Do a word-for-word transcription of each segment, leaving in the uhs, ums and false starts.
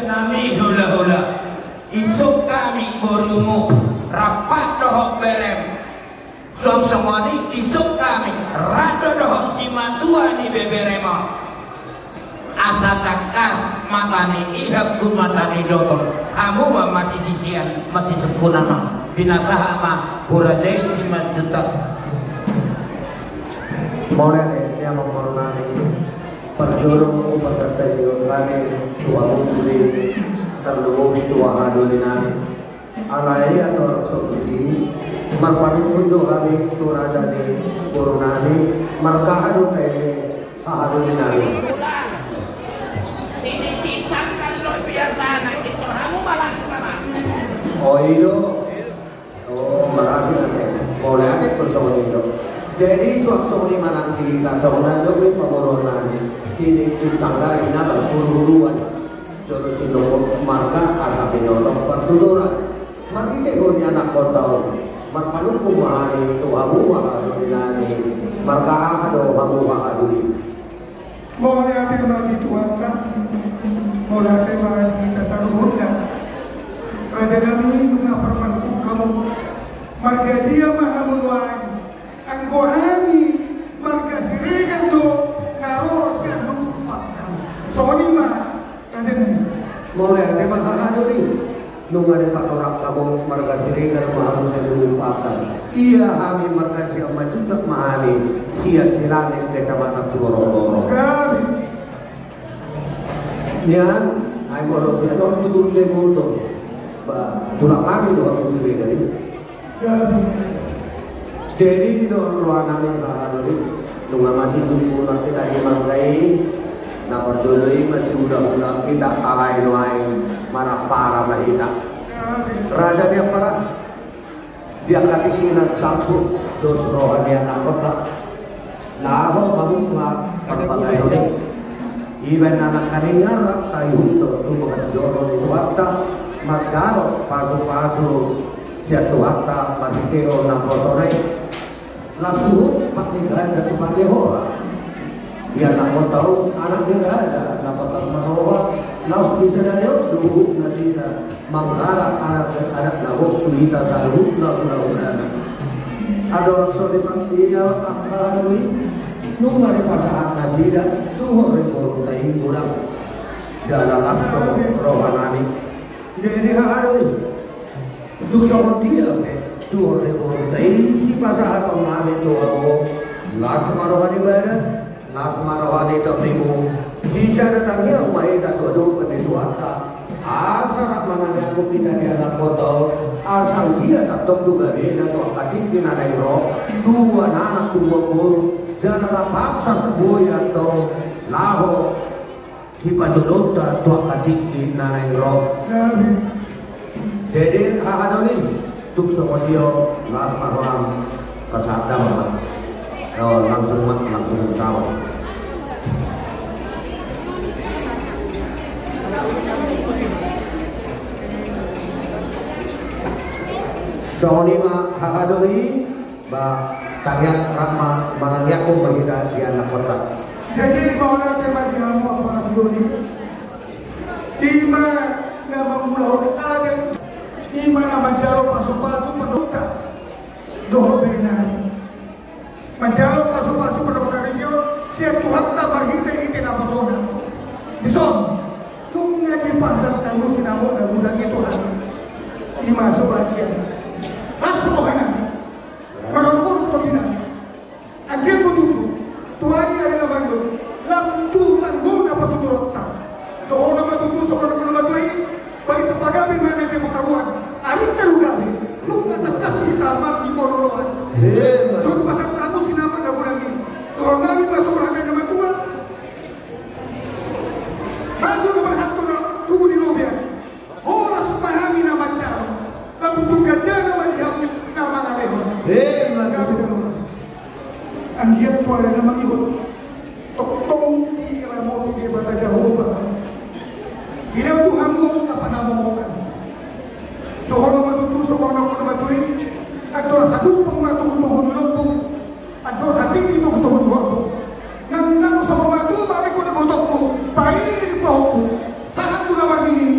Nami hulahula, isuk hami borumu, rap dohot berem. Suang songon i isuk hami, rap do dohot simatua ni beberem on. Asa tangkas mata ni ihak tu mata ni doton. Hamu ma masisisian, masisungkunan ma. Pinasahat ma hurajai Simanjuntak. Mauliate, ia ma boru nami. Parjolo hupasahat hami tu hamu sude, tarlumobi tu haha doli nami. Alai ia torop so tusi, marpanungkun do hami tu raja ni boru nami, marga aha do tahe haha doli nami. O i do. O, marasi ate. Mauliate pe songon i do. Jadi suang songon i ma nang di hita songon na do i pamoruon nami. Di, di sanggar i na ba huru-huruan. Jolo sitongkop marga asa binoto partuturan. Marhitehon ni anakkonta on, marpanungkun ma hami tu hamu haha doli nami. Marga aha do hamu haha doli? Mauliate ma di Tuhanta. Mauliate ma di hita saluhutna. Raja nami, nunga parpanungkun hamu. Marga dia ma hamu nuaeng? Anggo hami marga Siregar do na ro sian Lumpak. Songon i ma, raja nami. Mauliate ma haha doli. Nunga dipatorang hamu marga Siregar ma hamu sian Lumpak. Ia hami marga Simanjuntak ma hami sian Sirangin, Kecamatan Siborongborong. Gabe. Nian, ai molo sian on tulang hamu do. Ba, tulang hami do hamu Siregar i. Gabe. Jadi di do roha nami haha doli, nunga masisungkunan hita di marga i, na parjolo i masihula-hula hita alai nuaeng marampara ma hita. Gabe. Raja ni ampara, di angka tingki na salpu dos roha ni anakkonta. Laho mamungka parbagason i. Ibaen anak kaningar taihut do tu bagas joro ni Tuhanta, manjalo pasu-pasu sian Tuhanta marhitehon naposona i. Laos huhut pat ni gaja tu pat ni hora. Ia anakkonta on anak ni raja na patar marroha, laos di sadari on do huhut nasida manggarar adat-adat na gok tu hita saluhutna hula-hulana. Andorang so dipangido angka haha doli, nunga dipasahat nasida, tuhor do borunta i godang. Jala las do roha nami. Jadi haha doli, tung songon dia pe, tuhor do borunta i, sipasahaton nami tu hamu, las ma roha ni badan, las ma roha ni topimu. Sisada tangiang ma hita tu adopan ni Tuhanta. Asa rap manangiangkon hita di anakkonta on, asa anggiat tongtong do gabena tu angka tingki na naeng ro, dua anak dua boru, jala rap pantas boi antong laho sipajouonta tu angka tingki na naeng ro. Jadi haha doli, tung songon dia, las ma roham, pasahat damang ma. Langsung ma, langsung ma. Songon i ma haha doli. Ba, tangiang rap ma, manangiangkon ma hita di anakkonta. Jadi mauliate ma di hamu ampara sidoli. I ma na mangulahon adat, i ma na manjalo pasu-pasu pandohan dohot bere nami. Manjalo pasu-pasu pandohan sarion sian Tuhanta marhite-hite naposona. Dison, nunga dipasahat hamu sinamot na godang i tu hami. I ma so bagian. Las roha nami. Marombohon tondinami. Anggiat ma tutu, tu ari-ari na baru on, lam tu tanggona patuduronta. Dohonon ma tutu songon na pinaboa i, baen tu pagabe ma na di pangkabuan, ari taru gabe, nunga tangkas hita marsipaoloan. Emma. Songon pasahat hamu sinamot na godang i. Dohonon nami ma songon hata ni na matua. Batu na marhatohot tubu di lobei. Horas ma hami na manjalo, na butuh gajana ma di hamu na mangalehon. Emma tutu. Gabe na horas. Anggiat pola na mangihut. Tongtong diramoti Debata Jahowa. Dilehon tu hamu angka panamotan. Dohonon ma tutu songon na pinaboa i. Andorang hadumpang ma tuhu-tuhu ni lombu. Andorang hatinggi tuhu-tuhu ni horbo. Nang, nang songon na tutu ma ingkon ibotongku, paini di pahompu. Sahat tu na marnini,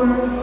Tung